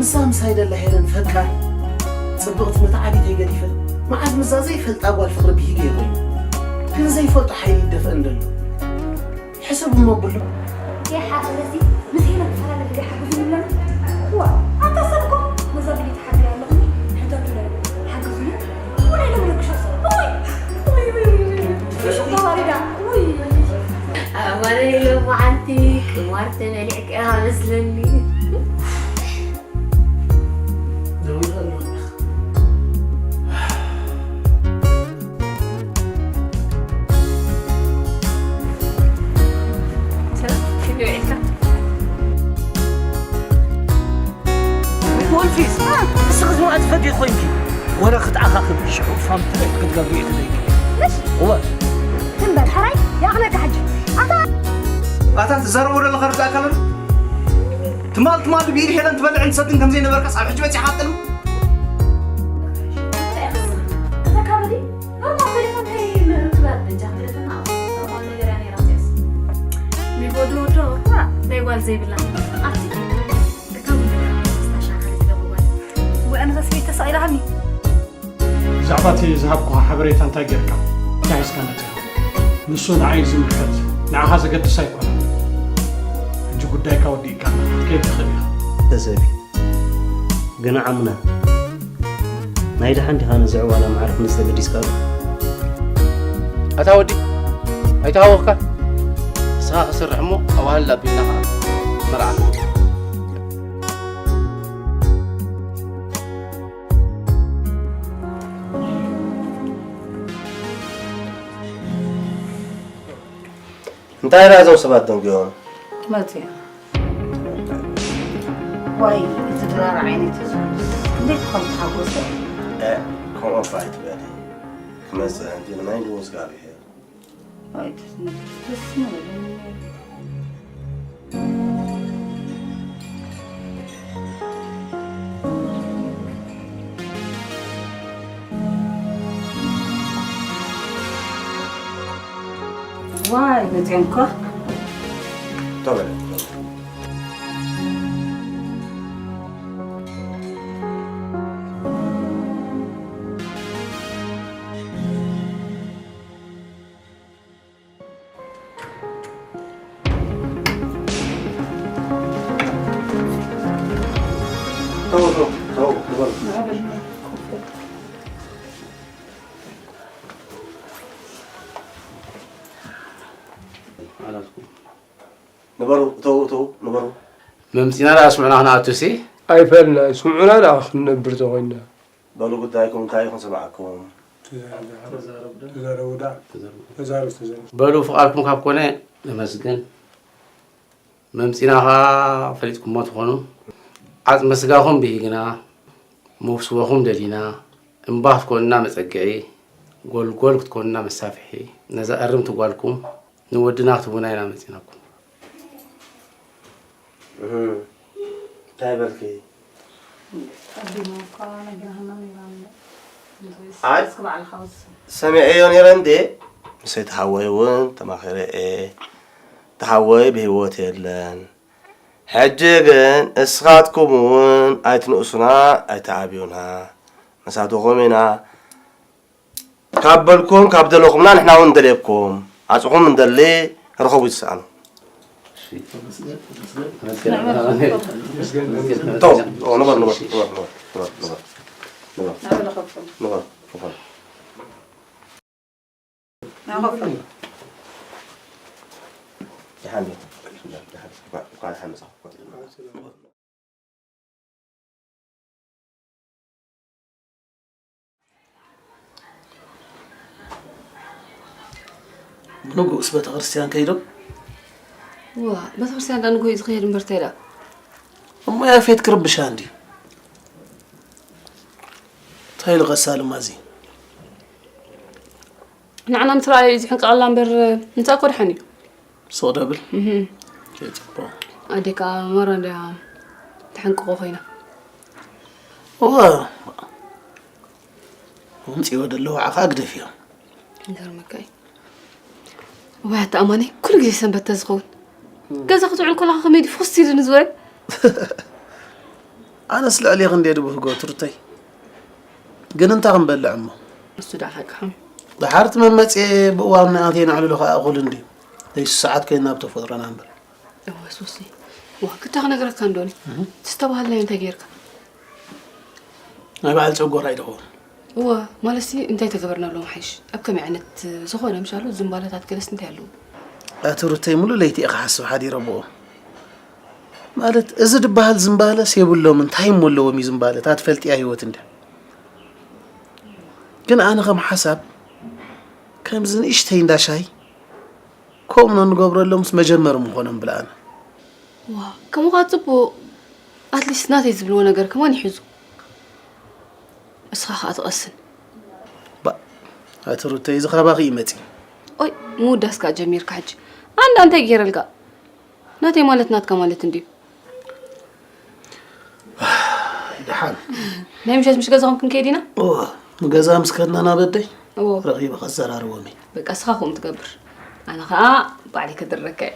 እዛ ምሳይ ደላ ሄለን ፈቃር ጽብቕቲ መተዓቢተይ ገዲፈ መዓት ምዛ ዘይፈልጣ ጓል ፍቕሪ ብሂገ ኮይኑ ግን ዘይፈልጦ ሓይሊ ይደፍአን ደሎ። ሕሰብ እሞ ብሎ። ይሓ ስለዚ ምስ ሄለን ተፈላለ ግዜ ሓግዙ ይብለና። ዋ ኣታ ሰብ እኮ ነዛ ቪድዮ ተሓቢረ ኣለኹ። ሕተቱ ለ ሓግዙ። ወላ ኢሎም ረግሻ ሰብ። ወይ ወይ ወይ ወይ። ፍሹቕ ተዋሪዳ። ወይ ኣዋረ ኢሎም መዓልቲ ቅማር ተመሊዕካ መስለኒ። ወልፊስ እስኺ ዝመኣ ትፈትዩ ኮይንኪ ወረ ክትኣኻኽብ ሽዑ ፋም ትልቅ ክትገብሪ እዩ ትደቂ እወ ትንበር ሕራይ ይኣኽለካ ሕጂ ኣታ ኣታ ትዛረቦ ዘለኻ ርዳእካ ኣሎ ትማል ትማል ብኢድ ሄለን ትበልዕን ትሰትን ከም ዘይነበርካስ ኣብ ሕጂ በጺሕካ ትጥልም? ሚጎድሎ ወዶ ናይ ጓል ዘይብላ ኣቲ እታ ጉድራ ስታሻ ሓሪፍ ደሞ ጓል ወአነ ተስቢት ተሳኢላሃኒ ብዛዕባ እቲ ዝሃብኩኻ ሓበሬታ እንታይ ጌርካ? እንታይ ሒዝካ መጺኻ? ንሱ ንዓይ እዩ ዝምልከት፣ ንዓኻ ዘገድስ ኣይኮነን። ሕጂ ጉዳይካ ወዲእካ ክትከይድ ትኽእል ኢኻ። ተሰቢ፣ ግን ዓምና ናይ ደሓን ዲኻ ነዚ ዕዋላ ማዕረ ክንስተ ገዲስካሉ? ኣታ ወዲ ኣይተሃወኽካ ንስኻ ክሰርሕ እሞ ኣዋህል ኣቢልና ኸዓ መርዓ እንታይ ደኣ እዞም ሰባት ደንጉዮም? መጽያ ዋይ እቲ ድራር ዓይነይ ተዝብሉስ እንዴት ከም ተሓጎሰ ከምኡ እባ ኣይትበሊ ክመጽእ እንዲ ንመን ድወ እግዚኣብሔር ኣይትስነ ተስነ በለኒ ዋይ መፅዮም እኮ ንበሩ እተው እተው ንበሩ መምፂና ደኣ ስምዑና ክንኣቱ ሲ ኣይፈልና ስምዑና ደኣ ክንነብር ተኾይንና በሉ ጉዳይኩም እንታይ ይኹን ስምዓኩም ተዛረቡ ደኣ ተዛረቡ ተዛረቡ በሉ ፍቓድኩም ካብ ኮነ ነመስግን መምፂና ኸዓ ፈሊጥኩሞ ትኾኑ ዓፅመ ስጋኹም ብሂግና መውስቦኹም ደሊና እምባ ክትኮኑና መፀግዒ ጎልጎል ክትኮኑና መሳፍሒ ነዛ እርምቲ ጓልኩም ንወድና ክትህቡና ኢና መፂናኩም። እንታይ በልኪ? ኣይ ሰሚዐዮ ነይረ እንዴ? ምሰይ ተሓወይ እውን ተማኺረ እየ። ተሓወይ ብህይወት የለን። ሕጂ ግን እስኻትኩም እውን ኣይትንእሱና ኣይትኣብዩና። ምሳትኹም ኢና። ካብ በልኩም ካብ ደለኹምና ንሕና እውን ንደልየኩም ዓፅኹም እንደሊ ርኸቡ ይትስኣኑ ንጉስ ቤተክርስትያን ከይዶም ዋ ቤተክርስትያን ዳ ንጎይ ዝኸይድ እምበር ተይዳ እሞ ያፌት ክርብሻ እንዲ እንታይ ኢሉ ቀሳልማ እዚ ንዓና ምትራእዩ እዩ ዝሕንቀቐላ እምበር ንሳ እኮ ድሓን እዩ ሱቕ ደብል እህ ከይፅብቕ ኣዴ ከዓ መራ እንድያ ተሕንቅቖ ኮይና እወ ምምፅእዎ ደለዋ ዓኻ ግደፍዮ ይገርመካ እዩ ዋይ ኣታ ኣማነይ ኩሉ ግዜ ሰንበት ተዝኸውን ገዛ ክትውዕል ከለኻ ከመይ ድዩ ፍኹስ ኢሉ ንዝወል ኣነስ ልዕሌኺ እንድየ ድብህጎ ትሩተይ። ግን እንታይ ክንበልዕ እሞ? እሱ ደኣ ሓቅኻ። ደሓር እቲ መመጽኤ ብእዋኑ ንኣተይ ነዕልሎ ከኣ እኹል እንድዩ። ለይሱ ሰዓት ኮይንና ብተፈጥሮና እምበር። እወ ሱሲ። ዋ፣ ክታ ክነግረካ እንዶኒ። እህ። ትስተባሃልናዮ እንታይ ጌርካ? ናይ በዓል ጨጎራ እዩ ድኸውን። እወ፣ ማለትሲ እንታይ ተገበርናሎም ሓይሽ? ኣብ ከመይ ዓይነት ዝኾነ ምሻሉ ዝምባለታት ገለስ እንታይ ኣለዎ? ኣቲ ሩተይ፣ ሙሉ ለይቲ እየ ክሓስብ ሓዲረ ብኡ። ማለት፣ እዚ ድበሃል ዝምባለስ የብሎምን፣ እንታይ እሞ ኣለዎም እዩ ዝምባለ? እታ ትፈልጥያ ህይወት እንድያ። ግን ኣነ ከም ሓሳብ፣ ከምዚ ንእሽተይ እንዳ ሻሂ፣ ከምኡ ንገብረሎም ምስ መጀመሪ ምኾኖም ብለኣና። ዋ፣ ከምኡ ኸዓ ጽቡቕ። ኣትሊስት ናተይ ዝብልዎ ነገር ከማን ይሕዙ። እስኻ ኸዓ ትቐስን። ባ፣ ኣቲ ሩተይ፣ እዚ ካባኺ እዩ መጺኡ። ኦይ፣ ምውዳስ ከኣ ጀሚርካ ሕጂ። ኣንዳ እንታይ ገይረልካ? ናተይ ማለት ናትካ ማለት እንድዩ። ደሓን። ናይ ምሸት ምሽ ገዛኹም ክንከይድ ኢና? እወ፣ ንገዛ ምስ ከድና ናብ ኣደይ እዎ። ረኺበ ከዘራርቦም እየ። በቃ፣ እስኻ ከምኡ ትገብር። ኣነ ኸኣ ባዕለይ ከድረካ እየ።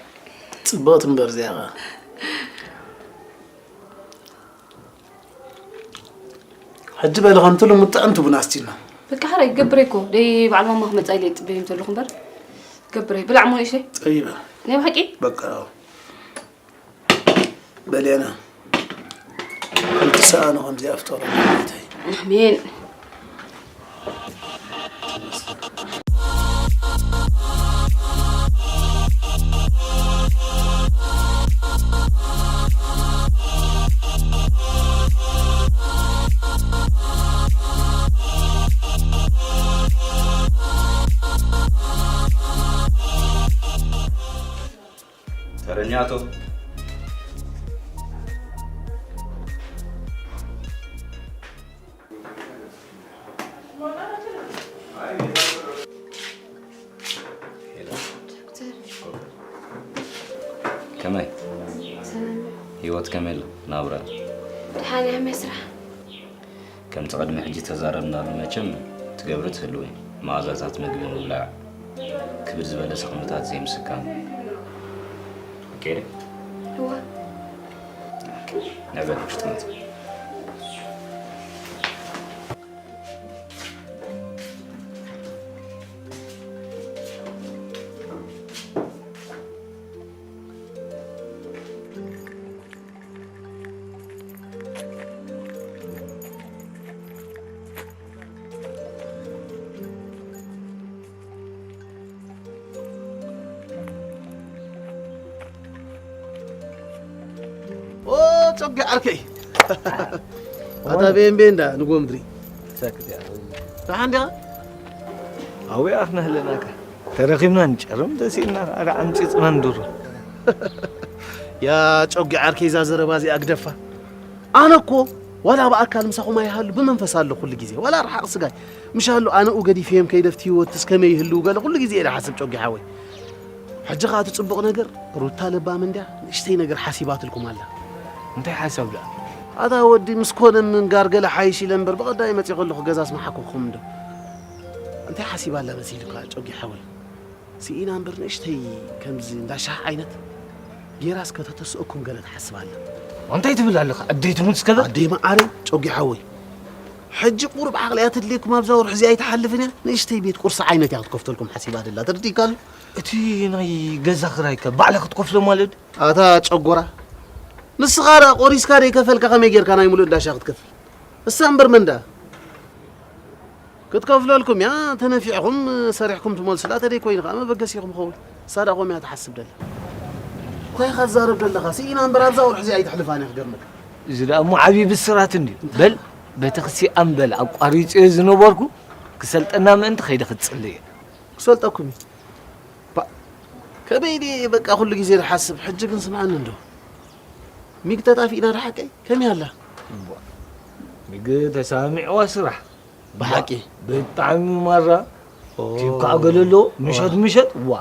ጽብቕቲ እምበር እዚኣ ኸኣ። ሕጂ በሊ ከምቲ ልሙድ ጥዕምቲ ቡን ኣስቲና። በቃ፣ ሕራይ ገብረ እኮ። ደይ በዓል ማማ ክመጻ ኢለ እየ ጽበዮም ዘለኹ እምበር። ገብረ፣ ብላዕ እሞ ንእሽተይ። ጠይበ። ናይ ብሓቂ? በቃ። በሌና ሓንቲ ሰኣን ከምዚ ኣፍጠሩ። ኣሜን። ተረኛቶ። ከመይ? ሰላም። ህይወት ከመይ ኣሎ? ናብራ? ደሓን እያ፣ ከመይ ስራሕ? ከምቲ ቅድሚ ሕጂ ተዛረብናሉ መቸም ትገብሪ ትህልዊ፣ መኣዛታት ምግቢ ምብላዕ፣ ክብድ ዝበለ ሰኽነታት ዘይምስካም። ኦኬ ዶ? እወ። ንዕበል ውሽጢ መጽ። ኦ፣ ጸጊ ዓርከይ። ኣታ ቤን ቤን ዳ ንጎ ምድሪ። ሰክት ያ። ደሓን ዲኻ? ኣውያኽ ነህለናካ። ተረኺብና ንጨርም ተሲእና፣ ኣረ ዓምጺጽና ንድሮ። ያ ጨጊ ዓርከይ፣ እዛ ዘረባ እዚኣ ግደፋ። ኣነ እኮ ዋላ ብኣካል ምሳኹም ኣይሃሉ፣ ብመንፈስ ኣለኹ ኩሉ ግዜ። ዋላ ርሓቕ ስጋይ። ምሻሉ ኣነኡ ገዲፈዮም ከይደ ኣብቲ ህይወትስ ከመይ ይህልው ገለ ኩሉ ግዜ እየ ዝሓስብ ጨጊ ሓወይ። ሕጂ ኸኣ እቲ ጽቡቕ ነገር ሩታ ለባም እንድያ፣ ንእሽተይ ነገር ሓሲባትልኩም ኣላ። እንታይ ሓሳብ ደኣ? ኣታ ወዲ ምስ ኮነ ምንጋር ገለ ሓይሽ ኢለ እምበር ብቐዳይ መጺእ ከለኹ ገዛስ ምሓኮኹም እንዶ። እንታይ ሓሲባ ኣላ መሲልካ ጨጊ ሓወይ? ስኢና እምበር ንእሽተይ ከምዚ እንዳ ሻህ ዓይነት ጌራስ ከተተስኦኩም ገለ ትሓስብ ኣላ። እንታይ ትብል ኣለኻ? ኣደይ ትሙት እስከ በል። ኣደይ መዓረይ፣ ጨጉ ሓወይ። ሕጂ ቁሩብ ዓቕሊ እያ ተድልየኩም፣ ኣብዛ ወርሒ እዚኣ ኣይትሓልፍን እያ። ንእሽተይ ቤት ቁርሲ ዓይነት እያ ክትከፍተልኩም ሓሲባ ደላ። ተረዲእካ ኣሎ? እቲ ናይ ገዛ ክራይከ ባዕላ ክትከፍሎ ማለት? ኣታ ጨጎራ። ንስኻ ደኣ ቆሪስካ ደይከፈልካ ከመይ ጌርካ ናይ ሙሉእ እንዳ ሻህ ክትከፍል? እሳ እምበር መን ደኣ? ክትከፍለልኩም እያ፣ ተነፊዕኩም ሰሪሕኩም ትመልሱላ፣ ተደይ ኮይኑ ከኣ መበገሲኹም ኸውን። እሳ ደኣ ከምኡ እያ ትሓስብ ደላ። እንታይ ኢኻ ትዛረብ ዘለኻ? ስኢና እምበር ኣብዛ ወርሒ እዚኣ ኣይተሕልፋን እያ ክገርመካ። እዚ ደኣ እሞ ዓብዪ ብስራት እንድዩ። በል፣ ቤተክርስትያን በል፣ ኣቋሪጸዮ ዝነበርኩ ክሰልጠና ምእንቲ ከይደ ክጽሊ እየ። ክሰልጠኩም እዩ። ባ-፣ ከመይ ድየ በቃ ኩሉ ግዜ ዝሓስብ፣ ሕጂ ግን ስምዓኒ እንዶ። ሚግ ተጣፊእና ዶ ሓቀይ? ከመይ ኣላ? እዋ፣ ሚግ ተሳሚዕዋ ስራሕ። ብሓቂ? ብጣዕሚ ማራ። ኦ። ቲብ ከዓ ገለ ኣሎ፣ ምሸት ምሸት፣ ዋ።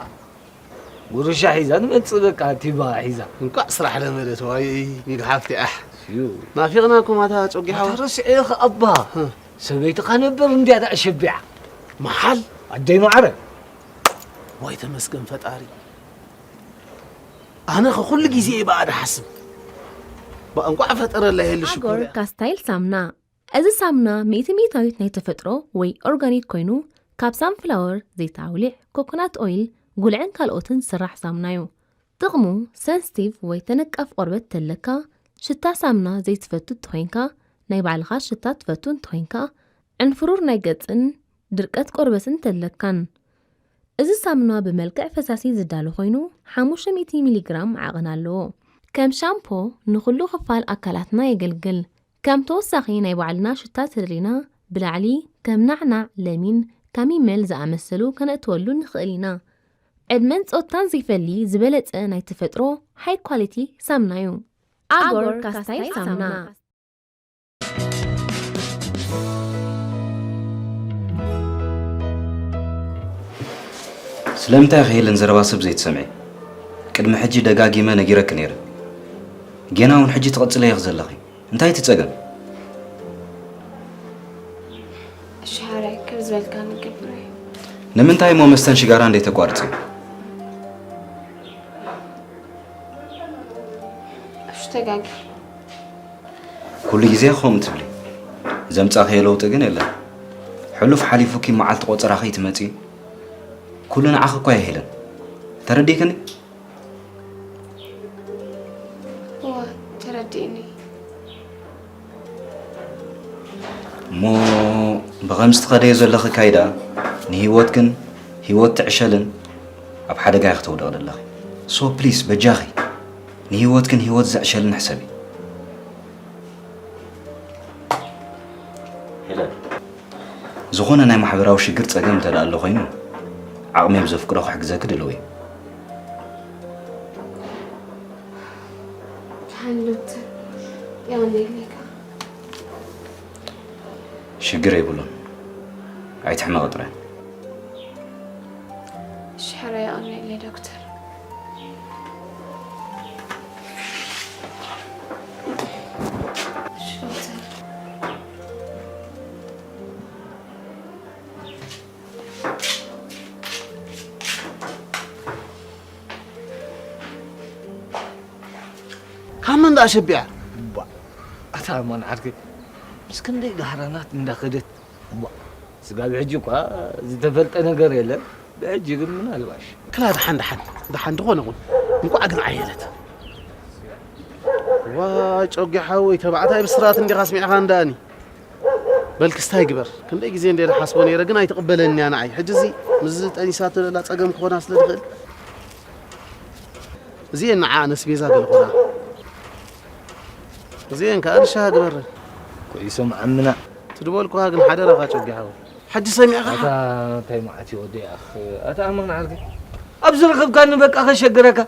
ጉርሻ ሒዛ ትመጽእ በቃ፣ ቲባ ሒዛ። እንቋዕ ስራሕ ለመደት፣ ዋይ፣ ሚግ ሓፍቲ፣ ኣሕ። እዩ። ናፊቕናኩም ኣታ ጨጒ ሓወይ። ኣታ ረሲዐ ኢኻ ኣባ። ህ። ሰበይትኻ ነበር እንድያ ደኣ ሸቢዓ። መሓል? ኣደይ ማዕረ። ዋይ ተመስገን ፈጣሪ። ኣነ ኸ ኩሉ ግዜ እየ ብኣ ድሓስብ። እንኳዕ ፈጠረላ ይሄል ሽኮር ኣጎር ካስታይል ሳምና። እዚ ሳምና ሚእቲ ሚእታዊት ናይ ተፈጥሮ ወይ ኦርጋኒክ ኮይኑ ካብ ሳንፍላወር፣ ዘይት ኣውሊዕ፣ ኮኮናት ኦይል፣ ጉልዕን ካልኦትን ዝስራሕ ሳምና እዩ። ጥቕሙ ሰንስቲቭ ወይ ተነቃፍ ቆርበት ተለካ፣ ሽታ ሳምና ዘይትፈቱ እንተኾይንካ፣ ናይ ባዕልኻ ሽታ ትፈቱ እንተኾይንካ፣ ዕንፍሩር ናይ ገጽን ድርቀት ቆርበትን ተለካን። እዚ ሳምና ብመልክዕ ፈሳሲ ዝዳሎ ኮይኑ ሓሙሽተ ሚእቲ ሚሊግራም ዓቐን ኣለዎ። ከም ሻምፖ ንኹሉ ክፋል ኣካላትና የገልግል። ከም ተወሳኺ ናይ ባዕልና ሽታ ተደሊና ብላዕሊ ከም ናዕናዕ፣ ለሚን፣ ካሚመል ዝኣመሰሉ ከነእትወሉ ንኽእል ኢና። ዕድመን ጾታን ዘይፈሊ ዝበለጸ ናይ ተፈጥሮ ሃይ ኳሊቲ ሳምና እዩ። ኣጎር ካስታይል ሳምና። ስለምንታይ ኢኺ ሄለን ዘረባ ሰብ ዘይትሰምዒ? ቅድሚ ሕጂ ደጋጊመ ነጊረኪ ነይረ። ጌና እውን ሕጂ ትቕጽለዮ ዘለኺ። እንታይ እቲ ጸገም? እሺ ሓራይ ከም ዝበልካ ንገብሮ እዩ ንምንታይ እሞ መስተን ሽጋራ እንዴተቋርጺ? እሺ ተጋጊ ኩሉ ግዜ ከምኡ ትብሊ። ዘምጻኽዮ ለውጢ ግን የለን። ሕሉፍ ሓሊፉኪ መዓልቲ ቆጸራ ከይትመጺ ኩሉ ንዓኺ እኳ እየ ሄለን። ተረዲእክኒ? እዋ ተረዲእኒ እሞ ብኸምዚ ትኸደዮ ዘለኺ ካይዳ ንህይወትክን ህይወት ትዕሸልን ኣብ ሓደጋ ኢኺ ተውድቒ ዘለኺ። ሶ ፕሊስ በጃኺ ንህይወትክን ህይወት ዘዕሸልን ሕሰቢ። ሄለን፣ ዝኾነ ናይ ማሕበራዊ ሽግር ጸገም እንተ ደኣ ኣሎ ኮይኑ ዓቕመይ ብዘፍቅዶ ክሕግዘኪ ድልው እየ። ደሓን ዶክተር የቐንየለይ ከዓ ሽግር የብሉን። ኣይትሕመቒ ጥራይ። ሽሕረ የቐንየለይ ዶክተር። እሺ ዶክተር። ካብ መን ደኣ ሸቢዓ እታ ማን ዓርከይ ምስ ክንደይ ጋህራናት እንዳኸደት እሞ ስጋብ ሕጂ እኳ ዝተፈልጠ ነገር የለን። ብሕጂ ግን ምናልባሽ ክላ ደሓን ደሓን ደሓን ዝኾነ ኹን እንቋዕ ግን ዓየለት ዋ ጮጊ ሓወይ ተባዕታይ ብስራት እንዲኻ ስሚዕኻ እንዳኣኒ በል ክስታይ ግበር ክንደይ ግዜ እንደ ሓስቦ ነይረ ግን ኣይትቕበለኒ እያ ንዓይ ሕጂ እዚ ምስዚ ጠኒሳቶ ዘላ ጸገም ክኾና ስለ ዝኽእል እዚኤን ንዓ ኣነስቤዛ ገለ ኾና እዚኤን ከኣ ንሻሃ ግበረን ኩዒሶም ዓምና ትድበልኩኻ ግን ሓደራኻ ጨጊ ሓወይ ሕጂ ሰሚዕኻ ኣታ እንታይ መዓት እዩ ወዲ ኣኽ ኣታ ኣመን ዓርገ ኣብ ዝረኸብካኒ በቃ ከሸግረካ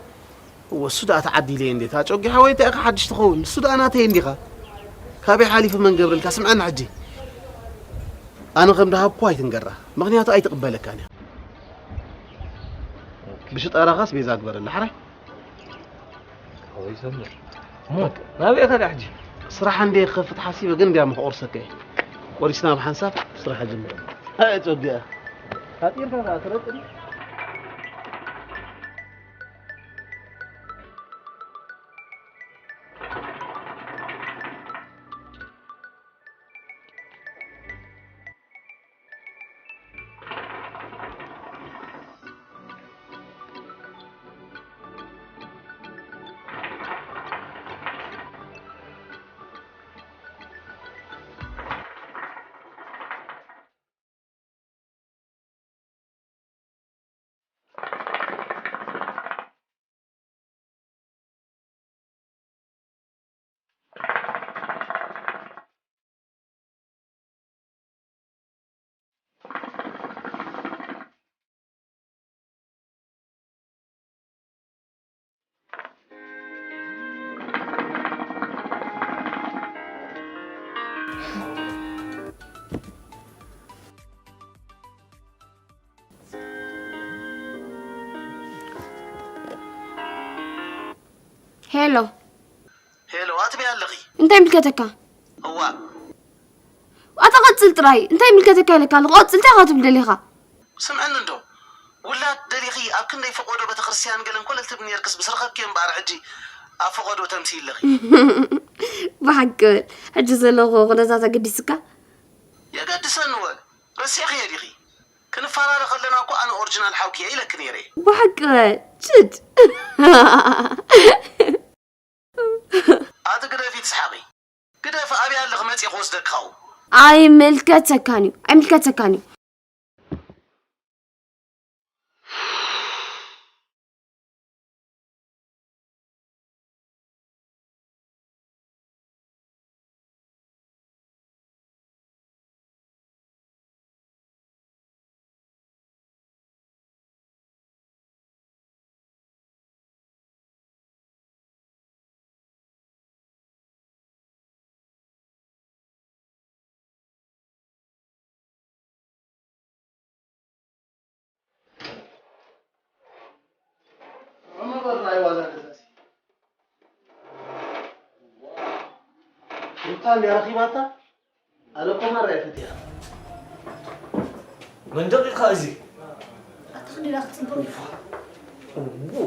እወ እሱ ደኣ ተዓዲለ እየ እንዴ እታ ጨጊ ሓወይ እንታይ ኢኻ ሓድሽ ትኸውን ንሱ ደኣ ናተይ እንዲኻ ካበይ ሓሊፉ መን ገብረልካ ስምዐና ሕጂ ኣነ ከም ደሃብኩ ኣይትንገራ ምኽንያቱ ኣይትቕበለካን እያ ብሽጣራኻስ ቤዛ ግበረላ ሓራይ ወይ ሰምር ሞት ናበይ ኸዳ ሕጂ ስራሕ እንዴ ክኸፍት ሓሲበ ግን እንዲያ ምኽቑርሰከ እየ ቆሪስና ብሓንሳብ ስራሕ ጀምረ ጸጊያ ሓጢርካ ከዓ ትረጥኒ ሄሎ ሄሎ ኣትበይ ኣለኺ እንታይ ምልከተካ እዋ ኣታ ቀጽል ጥራይ እንታይ ምልከተካ ኢለካ ኣለኹ ቀጽል እንታይ ኢኻ ትብል ደሊኻ ስምዕኒ እንዶ ውላድ ደሊኺ ኣብ ክንደይ ፈቆዶ ቤተክርስትያን ገለን ኮለል ትብል ነርክስ ምስ ረኸብኪ እምበኣር ሕጂ ኣብ ፈቆዶ ተምሲ ኣለኺ ብሓቂ በል፣ ሕጂ ዘለኹ ኩነታት ኣገዲስካ? የገድሰኒ ወ ረሲዕኽዮ ዲኺ? ክንፈላለ ከለና እኮ ኣነ ኦሪጂናል ሓውኪ እየ ኢለኪ ነይረ። ብሓቂ በል፣ ችድ። ኣቲ ግደፊ ትስሓቂ። ግደፊ፣ ኣብይ ኣለኺ መፂእ ክወስደኪ ካብኡ። ኣይምልከተካን እዩ፣ ኣይምልከተካን እዩ። ሩታ እንድያ ረኺባታ? ኣነ እኮ ማራ እየ ፈትያ። መንደቕ ኢኻ እዚ። ኣታ ክንደይ ክትጽብቕ ኢኻ። እዎ።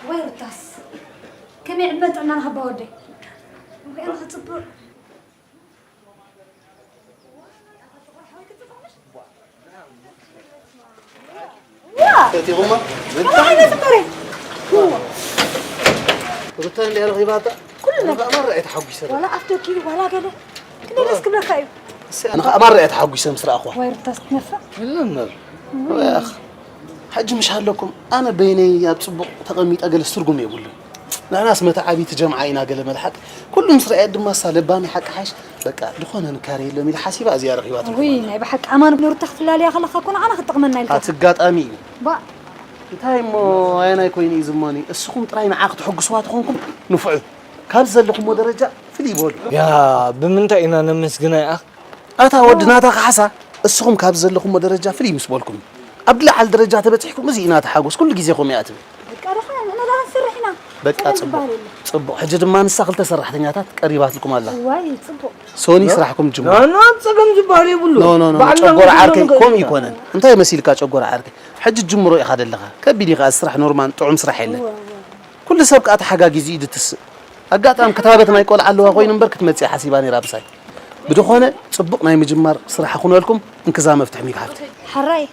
ወይ ሩታስ፣ ከመይ ዕድመን ጥዕናን ሃባ ወደይ። ወይ ኣነ ክጽብቕ። ዋ! ፈቲኹማ? እንታይ ዓይነት እምበረ? ሩታ እንድያ ረኺባታ? ኩሉ ኣነ ነገር። ከኣ ማራ እየ ተሓጒሰ። ዋላ ኣፍ ደኪሩ፣ ዋላ ገለ። ክንደይ ደስ ክብለካ እዩ። እሰይ፣ ኣነ ከኣ ማራ እየ ተሓጒሰ ምስ ረኣኹዋ። ዋይ ሩታ ስትነፍዕ። የለን እምበር። ወይ ኣኽ። ሕጂ ምሽ ኣለኩም፣ ኣነ በይነይ ኣብ ጽቡቕ ተቐሚጠ ገለስ ትርጉም የብሉን። ንሕናስ መተዓቢቲ ጀምዓ ኢና ገለ መልሓቅ። ኩሉ ምስ ረኣየት ድማ እሳ ለባመይ ሓቂ ሓሽ፣ በቃ፣ ዝኾነ ንካረ የለን ኢላ ሓሲባ እዚኣ ረኺባትልኩም ውይ፣ ኣላ። ናይ ብሓቂ ኣማን ንሩታ ክትላለያ ከለኻ እኮ ንዓና ክትጠቕመና ኢልካ። ኣቲ ኣጋጣሚ እዩ። ባ እንታይ እሞ ኣየናይ ኮይኑ እዩ ዝሞኒ? እስኹም ጥራይ ንዓ ክትሕጉስዋ ተኾንኩም ንፍዑ። ካብ ዘለኹሞ ደረጃ ፍልይ በሉ። ያ፣ ብምንታይ ኢና ነመስግና ይኣኽ? ኣታ ወዲ ናታ ካሕሳ፣ እስኹም ካብ ዘለኹሞ ደረጃ ፍልይ ምስ በልኩም፣ ኣብ ዝለዓለ ደረጃ ተበጺሕኩም፣ እዚ ኢና ተሓጎስ። ኩሉ ግዜ ከምኡ እያ ትብል። በቃ ደሓን፣ ንሕና ደኣ ክንሰርሕ ኢና። በቃ ጸገም ጽቡቕ፣ ዝበሃል የለን። ጽቡቕ። ሕጂ ድማ ንሳ ክልተ ሰራሕተኛታት ቀሪባትልኩም ኣላ። እዋይ፣ ጽቡቕ። ሶኒ ኖ። ስራሕኩም ጅምሩ። ኖ፣ ኖ፣ ጸገም ዝበሃል የብሉ። ኖ፣ ኖ፣ ኖ፣ ባዕልና ጨጎራ ክንጅምር ዓርከይ ንኽእል ከምኡ ኢና። ይኮነን። እንታይ መሲልካ ጨጎራ ዓርከይ? ሕጂ ጅምሮ ኢኻ ደለኻ። ከቢድ እዩ ከኣ ስራሕ ኖርማል ጥዑም ስራሕ የለን። እወ፣ እወ። ኩሉ ሰብ ከኣ ተሓጋጊዙ እዩ ዝትስእ። ኣጋጣሚ ክታበት ናይ ቆልዓ ኣለዋ ኮይኑ እምበር ክትመጽእ ሓሲባ ነይራ ምሳይ። ብድኾነ ጽቡቕ ናይ ምጅማር ስራሕ ይኹነልኩም። እንክዛ መፍትሕ ሚግ ሓፍቲ። ሕራይ፣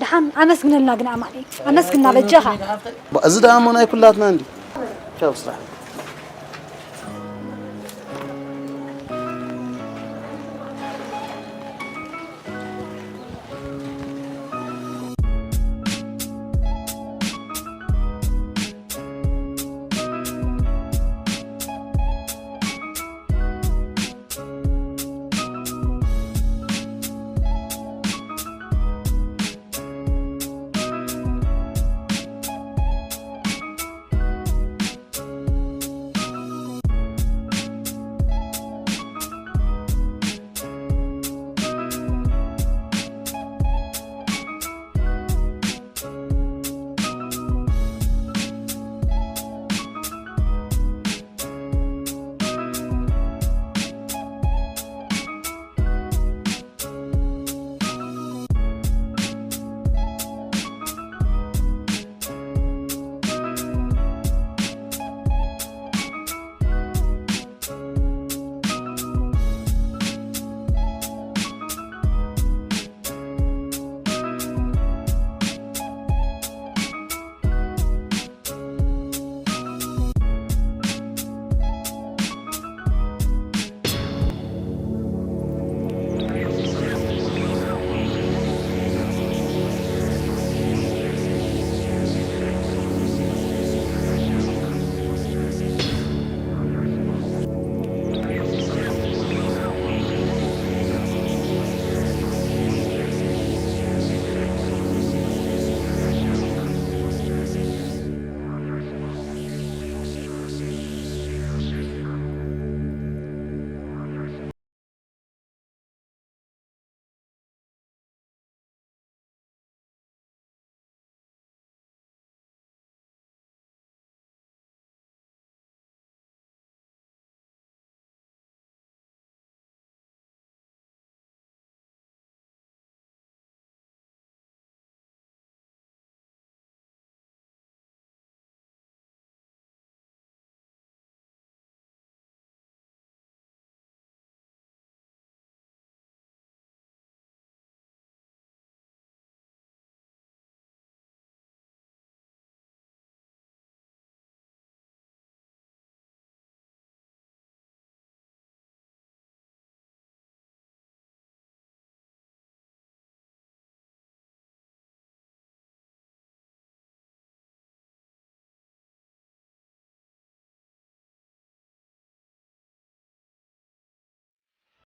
ደሓን ኣመስግነልና ግን ኣማኒ። ኣመስግና በጃኻ። ባ፣ እዚ ደኣ እሞ ናይ ኩላትና እንዲ። ቻው ስራሕ።